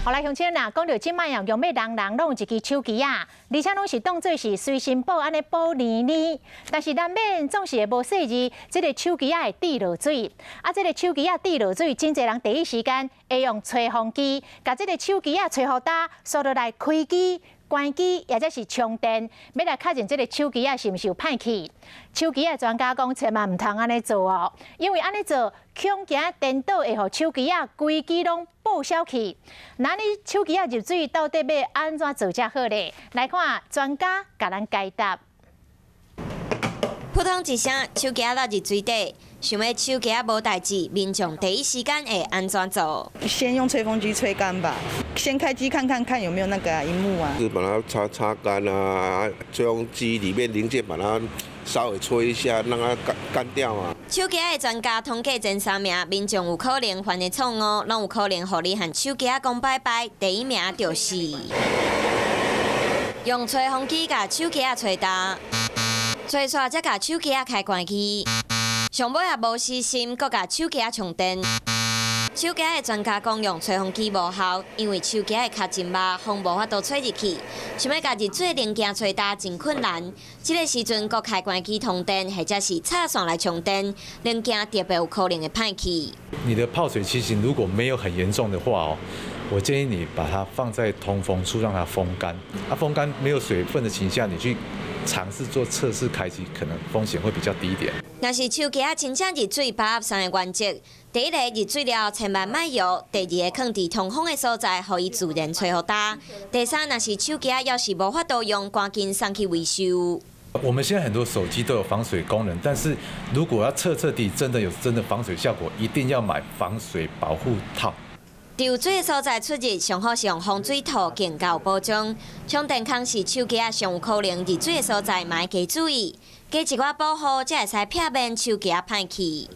好來，鄉親啦，講著這擺啊，用欲人人攏有一支手機仔，而且攏是當做是隨身寶按呢寶呢呢。但是難免總是會無細膩，這个手機仔會滴落水。啊，這个手機仔滴落水，真濟人第一時間會用吹風機，共這个手機仔吹予焦，煞落來開機、關機，抑者是充電，欲來確認這个手機仔是毋是有歹去。手機仔專家講，千萬毋通按呢做哦，因為按呢做，恐驚顛倒會予手機仔規支攏報銷去。那你手機仔入水到底欲按怎做才好咧？來看專家共咱解答。撲通一聲，手機仔落入水底，想欲手機仔無代誌，民眾第一時間會按怎做？先用吹風機吹乾吧，先開機看看看有沒有那個螢幕啊。是把它擦擦乾啊，吹風機裡面零件把它稍微吹一下，讓它乾乾掉啊。手機仔的專家統計前三名，民眾有可能犯的錯誤，攏有可能予你和手機仔講拜拜。第一名就是用吹風機共手機仔吹焦，吹煞才共手機仔開關機，上尾也無私心，閣共手機仔充電。手機仔的專家講，用吹風機無效，因為手機仔的殼真肉，風無法度吹入去，想欲共入水零件吹焦真困難。這个時陣閣開關機通電，或者是插線來充電，零件特別有可能會歹去。你的泡水情形如果沒有很嚴重的話哦，我建議你把它放在通風處，讓它風乾。啊，風乾沒有水分的情況下，你去嘗試做測試開機，可能風險會比較低一點。若是手機仔真正入水，把握三个原則：第一个，入水了千萬莫搖；第二个，囥佇通風的所在，予伊自然吹予焦；第三，若是手機仔猶是無法度用，趕緊送去維修。我們現在很多手機都有防水功能，但是如果要徹徹底真的有真的防水效果，一定要買防水保護套。佇有水的所在出入，上好是用防水套更較有保障。充電孔是手機仔上有可能入水的所在，嘛愛加注意，加一寡保護，才會使避免手機仔歹去。